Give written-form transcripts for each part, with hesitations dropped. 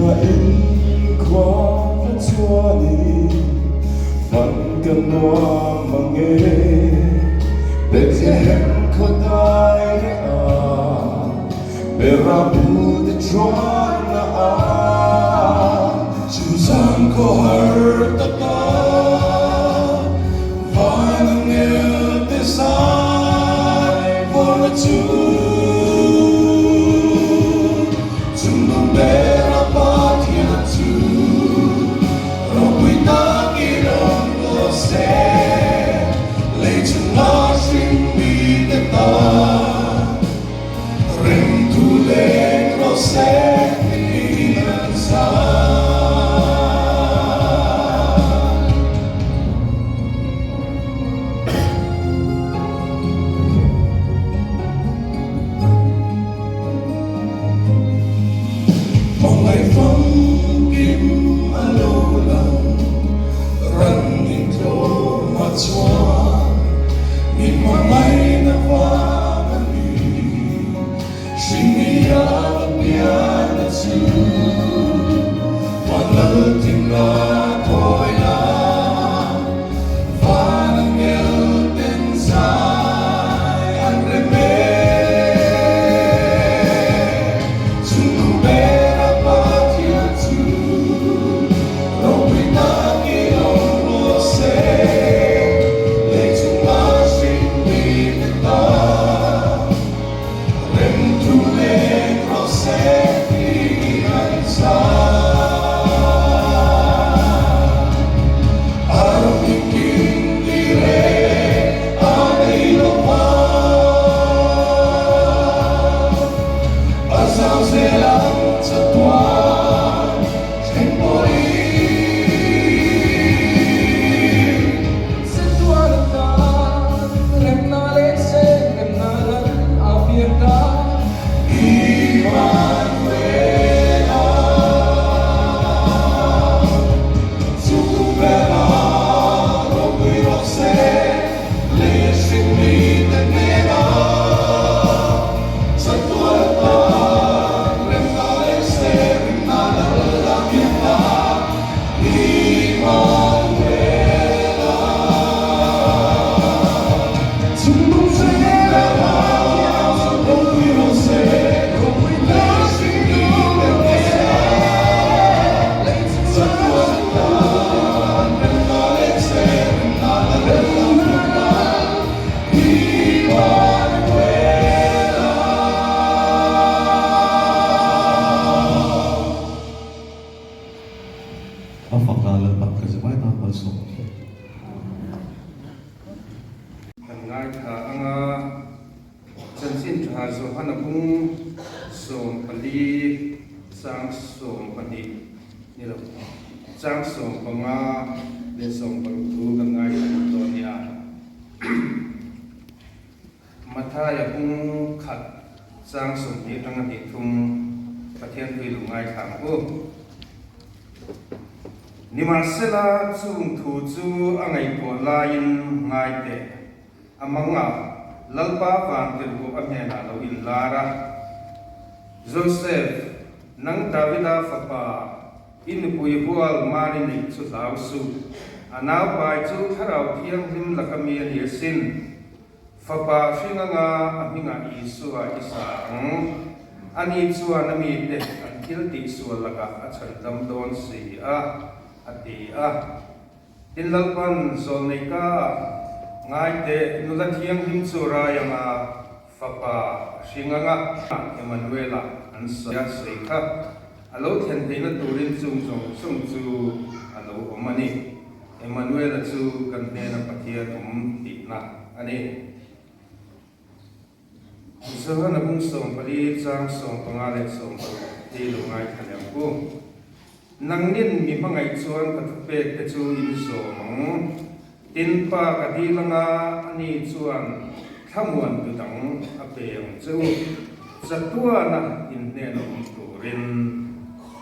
In khua va chuanin fan ka nuam mang e. Bethlehem khaw dai reh a, Berabu te chuan na a. Chimzang khaw har tak a, van angel te zai vawrna chu. Chungnung ber a Pathian chu ropui takin awm rawh se, lei chunga hringmi te tan rem thu leng rawh se tiin an sa. Hmangaih famkim a lo lang, ran intlawm a chuan min hmangaihna vang a ni. Hringnia ka pianna chu Vanlal thimna thawina, van angel ten zai an rem e. Chungnung ber a Pathian chu ropui takin awm rawh se, lei chunga hringmi te tan rem thu leng rawh se tiin an sa. A ram engkim ni reng a nei lo va, a zau zel ang chatuan thleng pawhin. Chatuan atan remna leh se remna lal a piang ta. Immanuela Chukung bera ropui rawh se, lei a hring mi te hnenah. Chatuan atan remna leh se remna lal a piang ta. Immanuela Chukung bera ropui rawh se, lei a hring mi te hnenah. Chatuan atan remna leh se remna lal a piang ta. Immanuela. A fak la Lalpan ka zimai tan malsawm ang che. Kan ngaithla anga chanchin tha Johana bung 14 chang 12 ni lo chang 15 leh 16 thu kan ngaithla duh dawn nia. Mathaia bung khat chang 20 atanga hnih thum Pathian tui lo ngaithla ang u. Nimahsela chung thu chu a ngaihtuah laiin ngai teh. A mangah Lalpa vantirhkoh a hnenah lo inlar a, Joseph, nang Davida fapa, i nupui hual Mari neih chu hlau suh. A naupai chu Thlarau Thianghlim laka mi a ni asin. Fapa hring anga a hmingah Isua i sa ang. Ani chuan a mite an thil tihsual lakah a chhandam dawn si a, a ti a. Tin Lalpan zawlnei ka ngaite nula thianghlim chu rai anga fapa hring anga Emmanuela an sawi a, sawi kha a lo thlen theihna turin chung zawng zawng chu a lo awm a ni. Emmanuela chu kan hnena Pathian awm tihna a ni. Johana bung 14 chang 15 leh 16 hi lo ngaithla leh ang u. Nangnin mi hmangaih chuan ka thupek te chu in zawm ang. Tin pa ka dil anga ani chuan thlamuan tu dang a pe ang che u. Chatuana in hnena awm turin,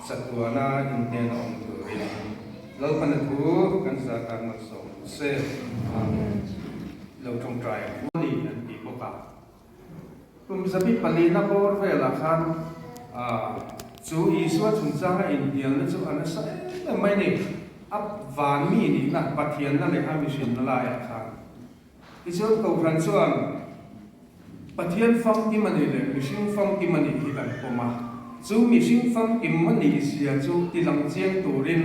chatuana in hnena awm turin. Lalpana thu kan zah tan malsawm rawh se. Amen. Lo tawngtai ang u ni an ti bawk a. Kum zabi palina bawr velah khan. Chu Isua chungchanga inhnialna chu a nasa em em mai a ni. A van mi nihna, Pathianna leh a mihrinna laiah khan. Tichuan Kohhran chuan Pathian famkim a nih leh mihring famkim a nih hi kan pawm a. Chu mihring famkim a nih zia chu tilang chiang turin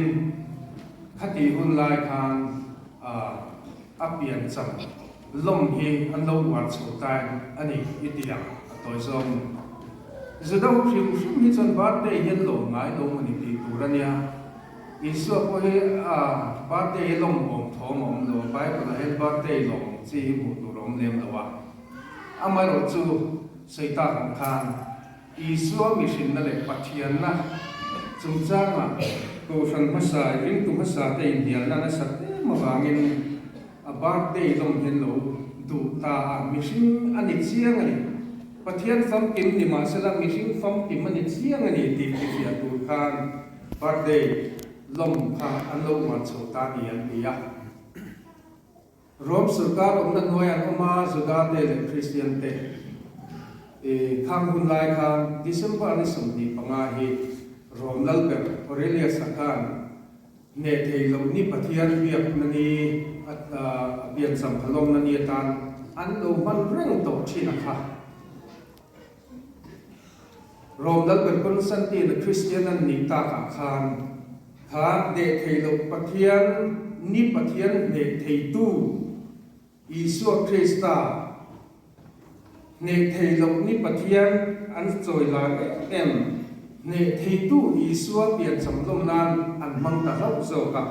khatih hun lai khan a piancham lawm hi an lo uar chho ta a ni i ti ang a tawi zawng. Juda ho hrim hrim hi chuan birthday hi an lawm ngai lo maw ni tih tur a nia. Isua pawh hi a birthday hi lawm awm thawm a awm lo a, Bible ah hian birthday lawm ang chi hi hmuh tur a awm lem lo a. Amaherawhchu sawi tak ang khan Isua mihrinna leh Pathianna chungchanga Kohhran hmasa, ringtu hmasa te inhnialna nasat em avangin a birthday lawm hian lo duh ta a, mihring a ni chiang a ni. Pathian famkim ni mahsela mihring famkim a ni chiang a ni tih tifiah tur khan birthday lawm kha an lo uar chho ta ni an ti a. Rom sorkar awmna hnuai an awm a, Juda te leh Kristian te i khang hun lai khan December ni 25 hi Rom lalber Aurelius-a khan hneh thei loh ni Pathian biakna ni a piancham phalawmna ni atan an lo hman reng tawh thin a kha. Rom lalber Constantine-a Kristian an nih takah khan kha hneh thei loh Pathian ni Pathian hneh theitu Isua Krista hneh thei loh ni Pathian an chawi lar em em hneh theitu Isua piancham lawm nan an hmang ta hlauh zawk a.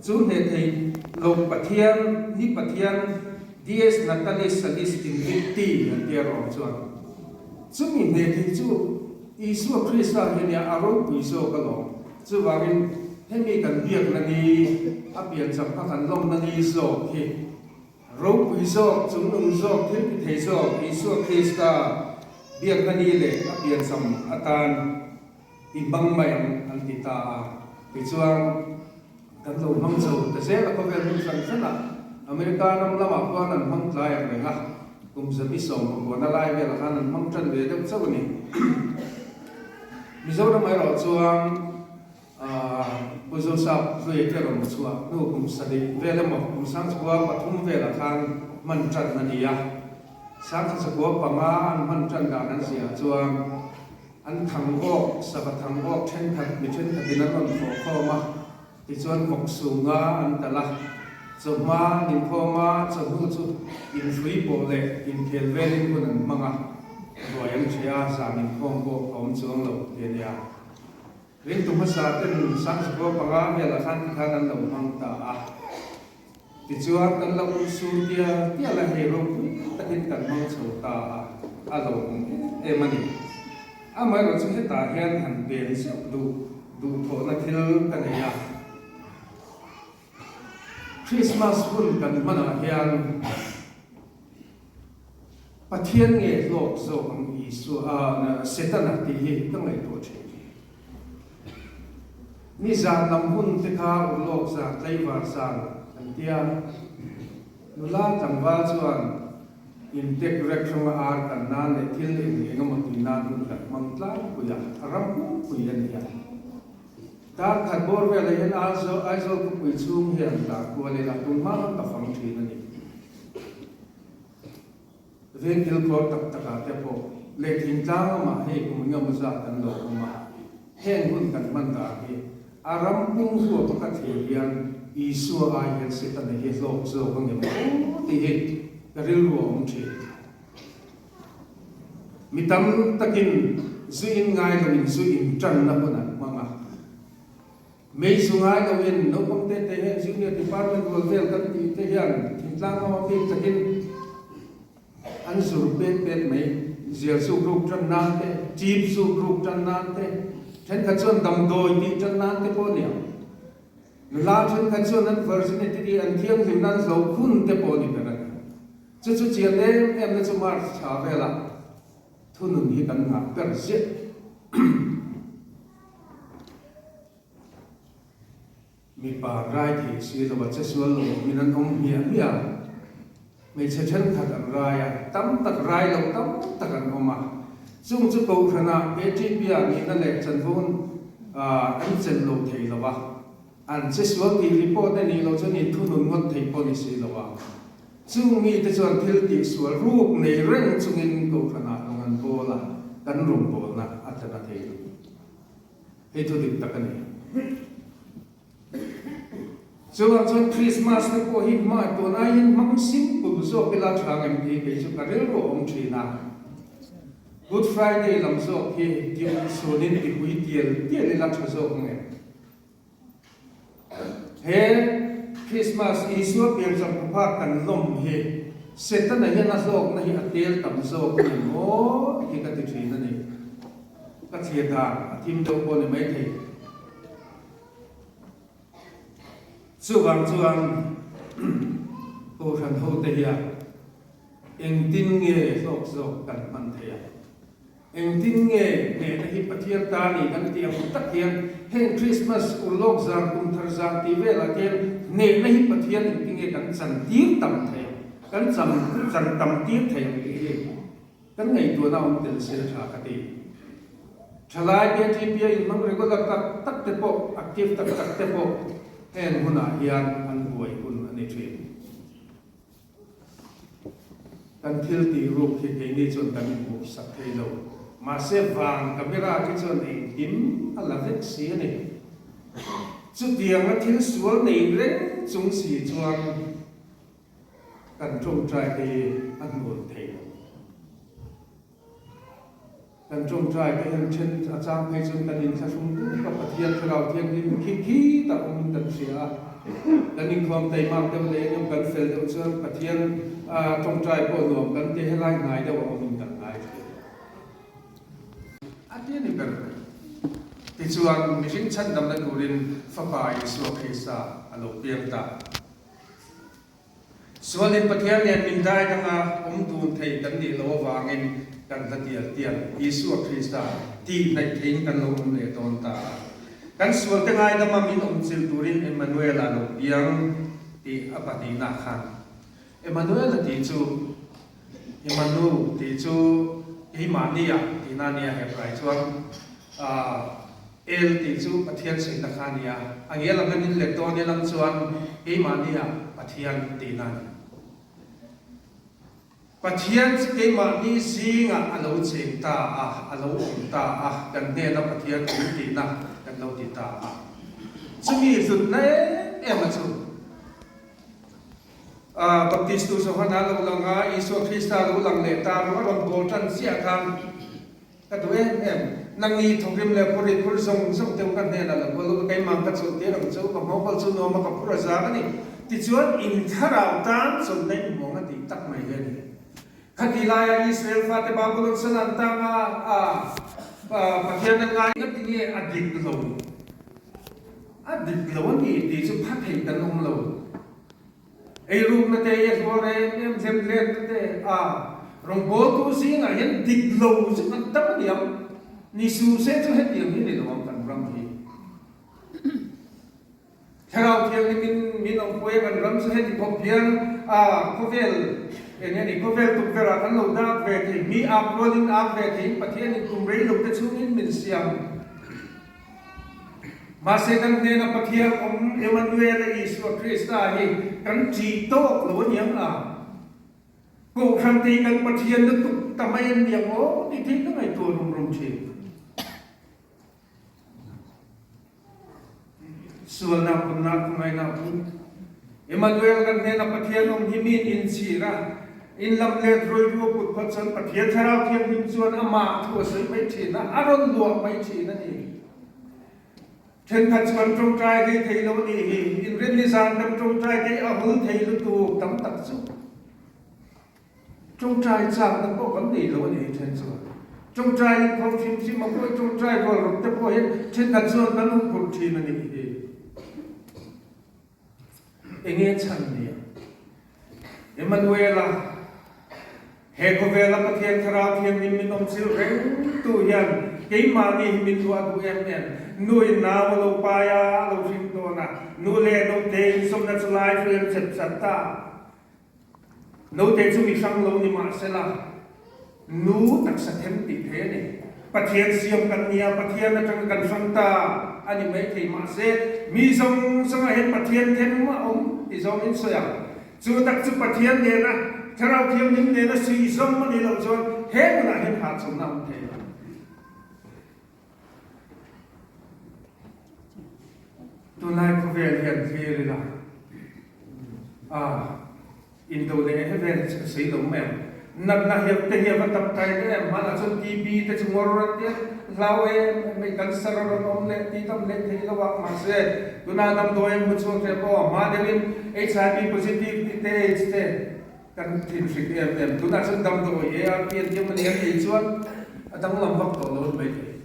Chu hneh thei loh Pathian ni Pathian Dies Natalis Salis Invicti an tia rawng chuan chumi hneh thei chu Isua Krista hi nia a ropui zawk alawm. Chuvangin hemi kan biakna ni, a piancham kha kan lawmna ni zawk hi ropui zawk, chungnung zawk, thil ti thei zawk Isua Krista biakna ni leh a piancham atan i hmang mai ang an ti ta a. Tichuan kan lo hmang chho ta zel a, khawvel hmun hran hranah America ram lamah khuan an hmang tlai ang reng a, kum 119 a lai velah khan an hmang tan ve deuh chauh a ni. Mizoram erawh chuan Pu Joseph Hluia te rawn chhuah hnu kum sarih vel emaw kum 2003 velah khan hman tan a ni a, 1905 an hman tan dan an ziah chuan An thang awk, sava thang awk thenkhat mi thenkhatin an rawn fawh khawm a, tichuan vawk sunga an talh a, chawhma an inkhawm a, chawhnu chu inhrui pawh leh inkhel velin hun an hmang a, ruai an ṭheh a, zan inkhawm pawh a awm chuang lo ti a nia. Ringtu hmasa ten 1905 velah khan tikhan an lo hmang ta a, tichuan kan lo insur tial tial a, hei ropui takin kan hmang chho ta a, a lo awm em em a ni. Amaherawh chu hetah hian han pen zeuh duh duhthawhna thil ka nei a. Krismas hun kan hmanah hian Pathian nge hlawk zawk ang Isua, Setana tih hi ka ngaihtuah thin. Ni zan lam hun te kha urlawk zan, tlaivar zan kan tia. Nula tlangval chuan intek rek hranga ar kan nan leh thil eng eng emaw tui nan hun kan hmang tlangpui a, a ram pumpuii a ni a. Dar khat bawr velah hian Aizawl khawpui chhung hian tlan kual ila tun hma khan ka fang thin a ni. Veng kilkhawr tak takah te pawh leh thingtlang lamah hei kum engemaw zat kan lo awm a, heng hun kan hman dan hi a ram pum huap a ka thlir hian Isua ai hian Setana hi hlawk zawk ang em aw tih hi ka rilru a awm thin. Mi tam takin zu in ngai loin zu in tanna hun an hmang a. Mei zu ngai loin naupang te te hian junior department rual vel kan tih te hian thingtlang lama bik takin an zur pet pet mai. Zial zuk ruk tan nan te, chip zuk ruk tan nan te, thenkhat chuan damdawi tih tan nan te pawh a ni ang. Nula thenkhat chuan an virginity tih an thianghlim nan zo hun te pawh a ni ber a ni. Chu chu chian em em na chu March thla velah thunun hi kan nghah ber ziah. Mipa rai thei si lo a che sual lo awmin an awm hmiah hmiah a, hmeichhe thenkhat an rai a, tam tak rai lo tam tak an awm a. Chung chu Kohhranah KTP-ah nihna leh chanvo an chelh lo thei lo a, an che sual tih report a nih loh chuan inthunun ngawt thei pawh ni si lo a. Chung mite chuan thil tih sual ruk nei reng chungin Kohhranah lawng an bawl a, kan rawngbawlna a tla na thei lo. Hei thu dik tak a ni. Chuvang chuan Christmas te pawh hi hma tun aiin hmang simple zawk ila tha ngem tih kei chu ka rilru a awm thin a. Good Friday lam zawk hi tiuh sunin tipui tial tial ila tha zawk ngem. He Christmas Isua piancham phupha kan lawm hi Setana hian a hlawkna hi a tel tam zawk a ni maw tih ka ti thin a ni. Ka thlir dan a thim deuh pawh a ni maithei. Chuvang chuan Kohhran hote hian engtin nge hlawk zawk kan hman theih ang? Engtin nge hnehna hi Pathian ta ni kan tih ang tak hian heng Christmas, Urlawk zan, Kum thar zan tih velah te hian hnehna hi Pathian engtin nge kan chan tir tam theih ang, kan chan chan tam tir theih ang tih hi Kan ngaihtuahna awm tel se tha ka ti. Thalai KTP a inhmang regular tak tak te pawh, active tak tak te pawh heng hunah hian an buai hun a ni thin. Kan thil tih ruk hi keini chuan kan inhmuh sak thei lo. Mahse van camera khi chuan engkim a la vek si a ni. Chutianga thil sual nei reng chung si chuan Kan tawngtai te hi a hnual thei lo. Kan tawngtai te hian then a chang phei chuan kan inthlahrung tuk a, Pathian Thlarau Thianghlim khi khi tak awmin kan hria a. Kan inkhawm teimak deuh leh engemaw kan fel deuh chuan Pathian tawngtai pawh nuam kan ti helai hnai deuh a awmin kan ngai thin. A ti a ni ber mai. Tichuan mihring chhandamna turin Fapa Isua Krista a lo piang ta. Sualin Pathian nen min dai danga awm dun thei kan nih loh avangin kan hla tial tial Isua Krista tih hnaih theiin kan lo awm leh dawn ta a. Kan sualte ngaidama min awm chilh turin Emmanuel-a lo piang tih a pahnihna khan Emmanuel-a tih chu Emanu tih chu keimahnia tihna nia Hebrai chuan El tih chu Pathian sawina kha a ni a, a ngial ang in let dawn ilang chuan keimahnia Pathian tihna a ni. Pathian chu keimahni zingah a lo cheng ta a, a lo awm ta a, kan hnena Pathian awm tihna kan lo ti ta a. Chumi hlutna em em a chu Baptistu Johana lo lang a, Isua Krista lo lang leh ta ru a rawn bawl tan chiah khan, Ka duh em em. Nangni thawkrim leh phur phur zawng zawng te u ka hnenah lo kal u, ka keimah ka chawlh tir ang che u, ka hmawkal chu nuam a ka phur a zang a ni. Tichuan in thlarau tan chawlhna in hmuang a tih tak mai hi a ni. Khati laia Israel fate Babylon sal an tang a, a Pathian an ngai. Nga tinge a dik lo? A dik lo a ni tih chu pha thei kan awm lo. Eirukna te, i hluar em em hlem hlemna te a rawngbawltu zingah hian dik lo chu kan tam a ni ang. Ni su se chu hetiang hi ni lo ang kan ram hi. Thlarau Thianghlimin min awmpui a kan ram chu heti khawp hian a khawvel eng nge ni khawvel tukverh ah kan lo dak ve thei, mi ak rualin ak ve theiin Pathianin kum rei lo te chhungin min siam. Mahse kan hnena Pathian awm Emmanuel-a Isua Krista hi kan ṭih tawk lo a ni ang a, Kohhran te hi kan Pathian lutuk ta mai an ni ang aw tih thil ka ngaihtuah rum rum ṭhin. Sualnak punnak khawngaihnak pun. Emmanuel kan hnena Pathian awm hi min inchhir a, in lam let rilru a put phawt chuan Pathian Thlarau Thianghlim chuan amah thu a sawi mai thin a, a rawn luah mai thin a ni. Thenkhat chu kan tawngtai hlei thei lo a nih hi, inrinni zan kan tawngtai te hi a hul thei lutuk tam tak chu. Tawngtai chakna pawh kan nei lo a ni hi then chuan. Tawngtai inkhawm hrim hrim a pawh tawngtai rual rawk te pawh hian thenkhat chuan kan huphurh thin a nih hi. Enge chhan nia? Emmanuela, he khawvela Pathian Thlarau Thianghlim min awm chilh reng tu hian keimahni hi min luah duh em em? Nu in nau a lo pai a, a lo hring dawn a, nu leh naute inzawmna chu lai hruai an chep chat ta. Naute chu mi hrang lo ni mahsela. Nu taksa them tih thei a ni. Pathian siam kan nia, Pathian atanga kan hrang ta a ni maithei. Mahse, mi zawng zawngah hian Pathian them a awm ti zawngin sawi ang. Chu tak chu Pathian nena Thlarau Thianghlim nena suih zawng a nih loh chuan he hmunah hian hahchawmna a awm thei lo. Tunlai khawvel hian thlir ila a indo leh he vel hi chu ka sawi lo mai ang. Natna hiam te hi a va tam tai hle em, hmanah chuan TB te chu ngawr an tia hlau em em mai, cancer a rawn awm leh tih dam leh thei lo a, mahse tunah damdawi an hmu chhuak hle pawh a hma deuhin HIV positive tih te AIDS te kan thinhrik em em, tunah chuan damdawi ART an tia mawni an ei chuan a danglam vak tawh lo an mai thei.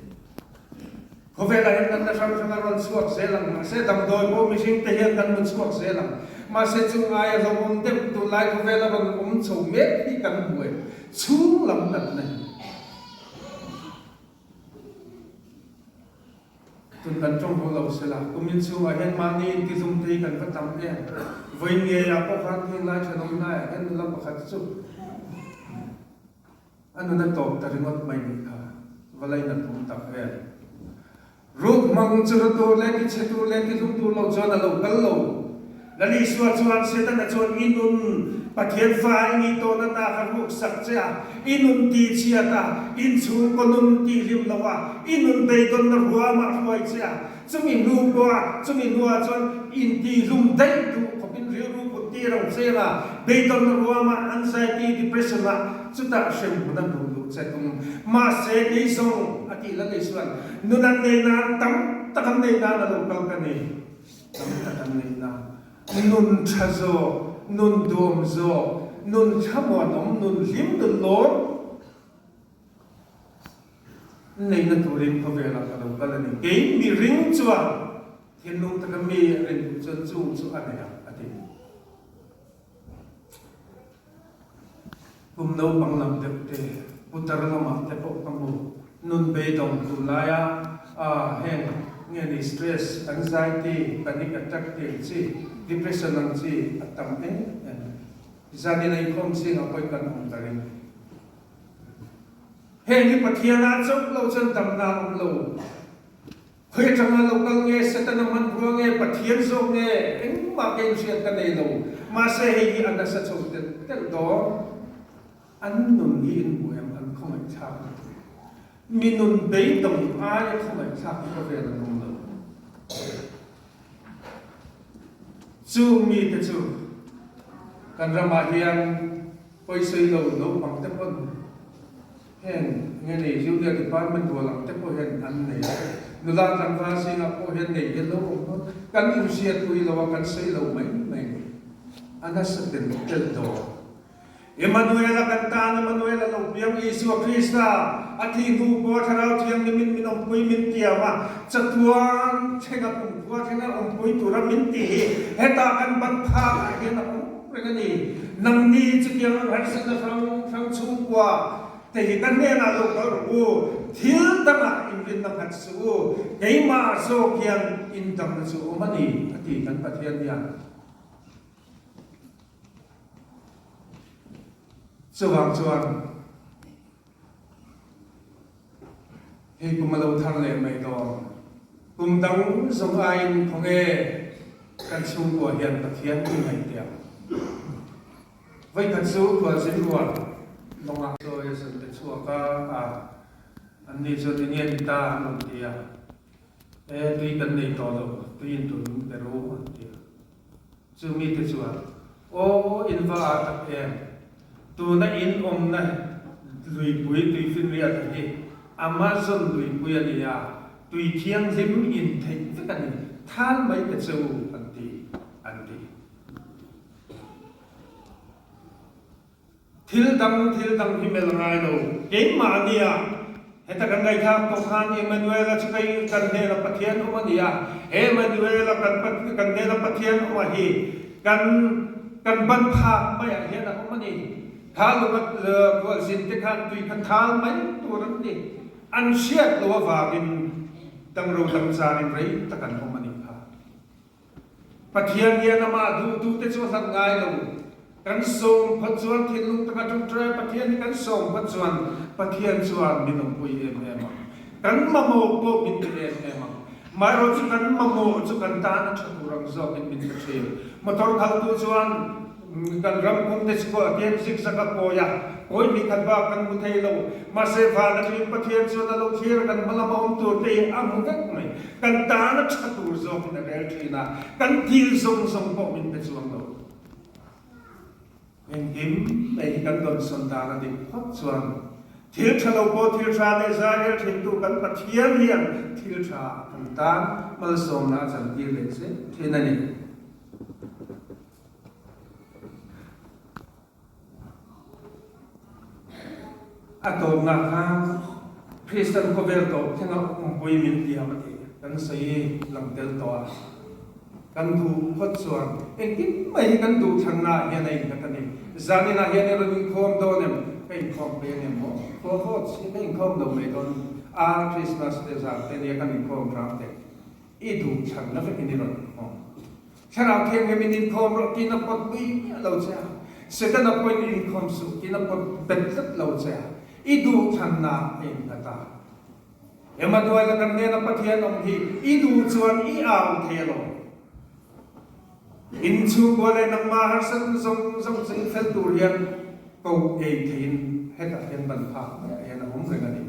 Khawvelah hian natna hrang hrang a rawn chhuak zel ang, mahse damdawi pawh mihring te hian kan hmu chhuak zel ang. Mahse chung aia hlauhawm deuh tunlai khawvela rawn awm chho mek hi kan hmu e, chhung lam natna hi. Tun kan tawng haw lo sela, kumin chhungah hian mahni intihlum te hi kan va tam em. Vawiin ngeiah pawh khan heng lai thenawm laiah hian nula pakhat chu A nun a tawp ta ringawt mai nih kha va lainat awm tak em. Ruk hmang chu ra tur leh ti chhe tur leh ti hlum tur lo chuan a lo kal lo. Lal Isua chuan Setana chuan i nun Pathian fa i nih tawhna ta kha ruk sak che a, i nun ti chhiat a, inchhungkaw nun ti hlim lo a, i nun beidawnna ruamah hruai che a, Chumi hnu pawha chumi hnuah chuan intihlum daih duh khawpin rilru put tir ang che la, beidawnna ruama anxiety, depression ah chutah hrem hun a hmuh duh che tum. Mahse kei zawng a tih la nei chuan nun an nei nan tam tak an nei nan a lo kal ka ni. Tam tak an nei nan nun tha zawk, nun duam zawk, nun thlamuanawm, nun hlim, nun lawm, Neihna turin khawvelah ka lo kal a ni. Kei mihring chuan thinlung taka mi a rin duh chuan chung chu a nei ang, a ti. Kum naupang lam deuh te, putar lamah te pawh ka hmu. Nun beidawng tur laia heng nge ni stress, anxiety, panic attack te ang chi, depression ang chi a tam em em. Zanin a inkhawm zingah pawhin kan awm ta ring. Heng hi Pathian ah chauh lo chuan damna a awm lo. Khawi atanga lo kal nge, Setana hmanrua nge, Pathian zawk nge, engmah ka inhriat ka nei lo. Mahse hei hi a nasa chho telh telh dawn. An nun hi in hmu em? An khawngaihthlak lutuk. Mi nun beidawng aia khawngaihthlak hi khawvel an awm lo. Chung mite chu kan ramah hian Pawisawi lo naupang te pawn heng nge nei Junior Department rual ang te pawh hian an nei a, nula tlangval zingah pawh hian nei hian lo awm dawn. Kan inhriatpui lo a, kan sawi lo mai mai ni. A nasa tel tel dawn. Emmanuel-a kan tan Emmanuel-a lo piang Isua Krista a thih hnu pawh Thlarau Thianghlimin min awmpui min tiam a, chatuan thlenga kumkhua thlenga awmpui tura min ti hi hetah kan ban phak ah hian a awm. Reng a ni. Nangni chutiang ang harsatna hrang hrang chhungkua te hi ka hnenah lo kal rawh u, thil dangah inrinna nghat suh u, keimah zawk hian indamna chu awm a ni, a ti kan Pathian hian. Chuvang chuan hei kum a lo thar leh mai dawn. Kum dang zawng aiin khawnge kan chhungkua hian Pathian i ngaihtiah. Vawikhat chu khualzin rual lawngah sawi a zun te chhuak a, a anni chuan enge ni ta an rawn ti a, e tui kan nei tawh lo, tui in tur min pe ru an ti a. Chu mite chuan, Aw, in va ah tak em? Tuna in awmna luipui tuifinriat hi Amazon luipui a ni a, tui thianghlim in theih vek a ni, thal mai ta che u, an ti, an ti. Thil dang thil dang hi mel ngai lo. Keimah nia, heta kan ngaihthlak tawh khan Emmanuel-a chu kei kan hnena Pathian awm a ni a, he Emmanuel-a kan kan hnena Pathian awm a hi kan kan ban phak maiah hian a awm a ni. Kha lunga khualzin te khan tui kha thal mai tur an ni. An hriat lo avangin dangro dangcharin rei tak an awm a nih kha. Pathian hian amah duhtute chu a hlat ngai lo. Kan sawm phawt chuan thinlung taka ṭawngṭai Pathian hi kan sawm phawt chuan Pathian chuan min awmpui em em ang. Kan mamawh pawh min pe em em ang. Maherawh chu kan mamawh chu kan tan a ṭha tur ang zawkin min pe ṭhin. Motor khaltu chuan kan ram kawng te chu a kian zikzak a kawi a, kawi hnih khat bak kan hmu thei lo. Mahse van aṭangin Pathian chuan a lo thlir a, kan hma lama awm tur te hi a hmu vek mai. Kan tan a ṭha tur zawkin a rel ṭhin a, kan thil zawng zawng pawh min pe chuang lo. Engkim mai hi kan dawnsawn dan a dik phawt chuan thil tha lo pawh thil tha leh zai rel thintu kan Pathian hian thil tha kan tan malsawmna a chantir leh zel thin a ni. A tawpna kha Kristian khawvel tawp thlenga awmpui min tiam a tih kan sawi lang tel tawh a. Kan duh phawt chuan engtin mai hi kan duh thlannaah hian a innghat a ni. Zaninah hian i rawn inkhawm dawn em? Ka inkhawm peng em maw? Khaw hawt si ka inkhawm lo mai dawn a, Krismas te zan te nia kan inkhawm hram teh. I duh thlanna vekin i rawn inkhawm. Thlarau Thianghlim in inkhawm rawh tiin a pawt pui miah lo che a, Setana pawhin inkhawm suh tiin a pawt bet tlat lo che a, i duh thlanna a innghat a. Emmanuel-a kan hnena Pathian awm hi i duh chuan i au thei alawm. In chhungkua leh nangmah harsatna zawng zawng chu i fel tur hian ko ei theiin hetah hian ban phak maiah hian a awm reng a ni.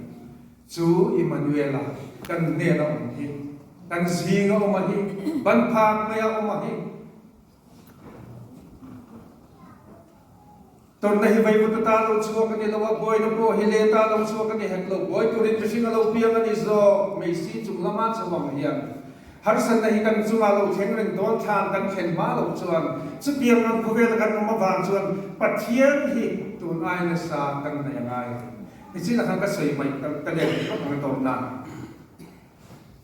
Chu Immanuela kan hnena awm hi, kan zinga awm a hi, ban phak maia awm a hi. Tawrhna hi vaivut ata lo chhuak a ni lo a, buaina pawh hi leta lo chhuak a ni hek lo. Buai turin mihring a lo piang a ni zawk, Meisi chung lama chho ang hian. Harsatna hi kan chungah lo thleng reng dawn thlan kan thlen hma loh chuan chutiang ang khawvela kan awm avang chuan Pathian hi tun ai nasa kan nei a ngai. Nichinah khan ka sawi mai ka leh rih vak ang a tawpna.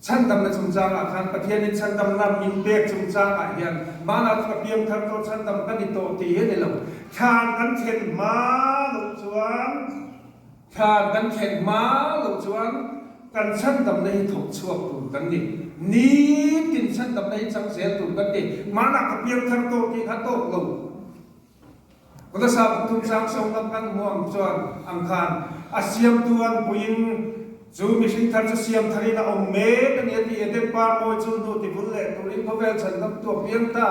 Chhandamna chungchangah khan Pathianin chhandamna min pek chungchangah hian mahna chu ka piangthar tawh chhandam ka ni tawh tih hi a ni lo. Thlan kan thlen hma loh chuan thlan kan thlen hma loh chuan kan chhandamna hi thawk chhuak tur kan ni. Nitin chhandamna hi chang zel tur kan ni. Mahna ka piangthar tawh tih kha tawk lo. Kawtasa pathum sang sawm lam kan hmu ang chuan ang khan a siamtu an puiin chu mihring thar chu siam tharin a awm mek a ni a ti. Eden par mawi chu hnu tivul leh turin khawvel chhan lam tu a piang ta.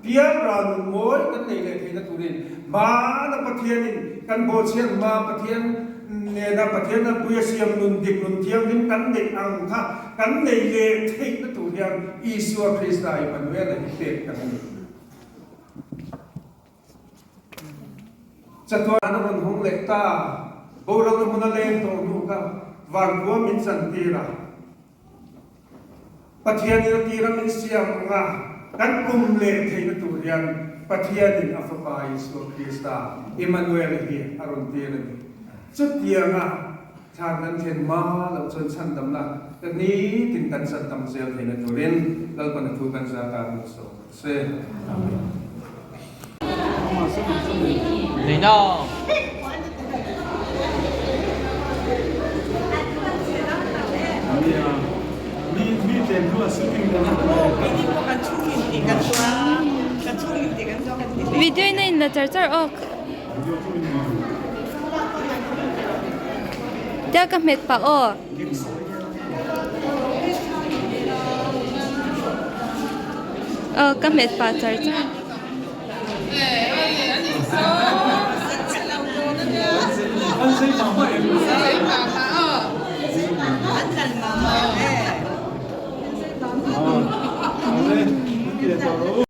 Piang ral nun mawi kan nei leh theihna turin hmana Pathianin kan bawhchhiat hma Pathian nena Pathian an pui a siam nun dik nun thianghlim kan neih ang kha kan nei leh theihna tur hian Isua Krista Emmanuel-a hi pek kan ni. Chatuan a rawn hawng leh ta, boralna hmun a leng tawh hnu kha vankhua min chantir a, Pathianin a tira min siam ang a, kan awm leh theihna tur hian Pathianin a Fapa Isua Krista, Emmanuel hi a rawn tir a ni. Chutianga Thlan kan thlen hma loh chuan chhandamna ka nitin kan chan tam zel theihna turin Lalpan a thu kan zar ta rawh se. Se. Amen. Video in a in la char char awk. Tia ka hmet pah aw. Aw ka hmet pah char char.